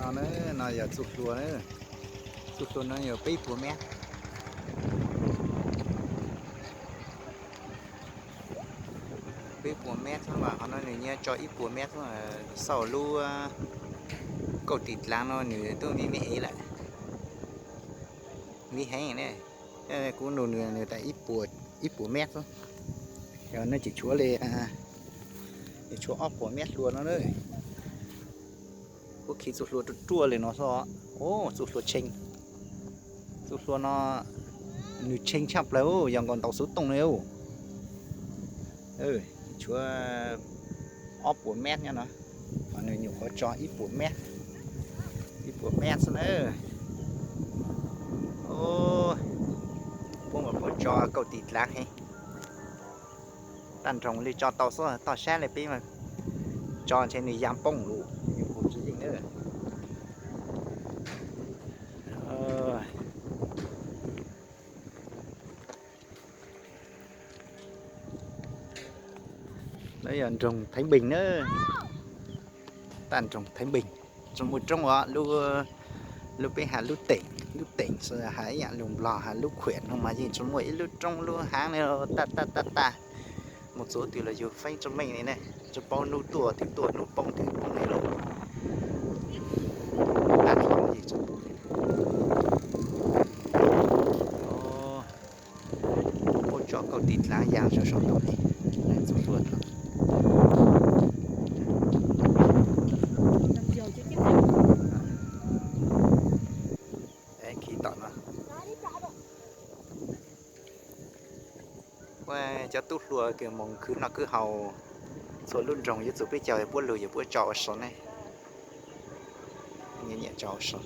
No, no yog txuj hlua, txuj hlua no yog peb puas mev, peb puas mev xwb mas qhov no nws nyiaj tso ib puas mev xwb. Xauj lub kauj tis dlav no nws twb me me ev lawm, me heev ne. Kuv nug nws, nws tas ib puas mev xwb. Yog no ces tshuav li, tshuav ob puas mev hlua no na. Kuv khi txuj hlua ruaj ruaj li no xwb. Txuj hlua tshee, txuj hlua no nws tshee tshaj plaws, yog nkaus ntaus xuv tooj li. Tshuav ob puas mev nyob no, nws nyuam qhuav tso ib puas mev, ib puas mev xwb na. Puab mas puab tso kauj tis dlav heev. Tag nrho li tso tau xwb, toj sab li peb mas tso ntshe nws ya poob lawm, nws kuj tsis yeej na. Lawv yog nroog Thaiv Npeeg na, tag nroog Thaiv Npeeg. Tsis muaj roob os, lub peb has lub teem, lub teem has ib yam lus Nplog has lub khuem no mas yeej tsis muaj ib lub roob lub haav li, tag tag tag tag. Mus txog twg los yug feeb tsis meej li ne, tsis paub hnub tuaj twg tuaj, hnub poob twg poob li lawm. Tag nrho li tsis muaj. Puab tso kauj tis dlav ya saum saum ntoo li, txuj hlua tod. Khi tom no. Puab cov tub hluas kws moog khwv noj khwv haus txhua lub nroog yuav txug peb caug, puab lug yog puab tso ua so ne. Nyiam tso ua so.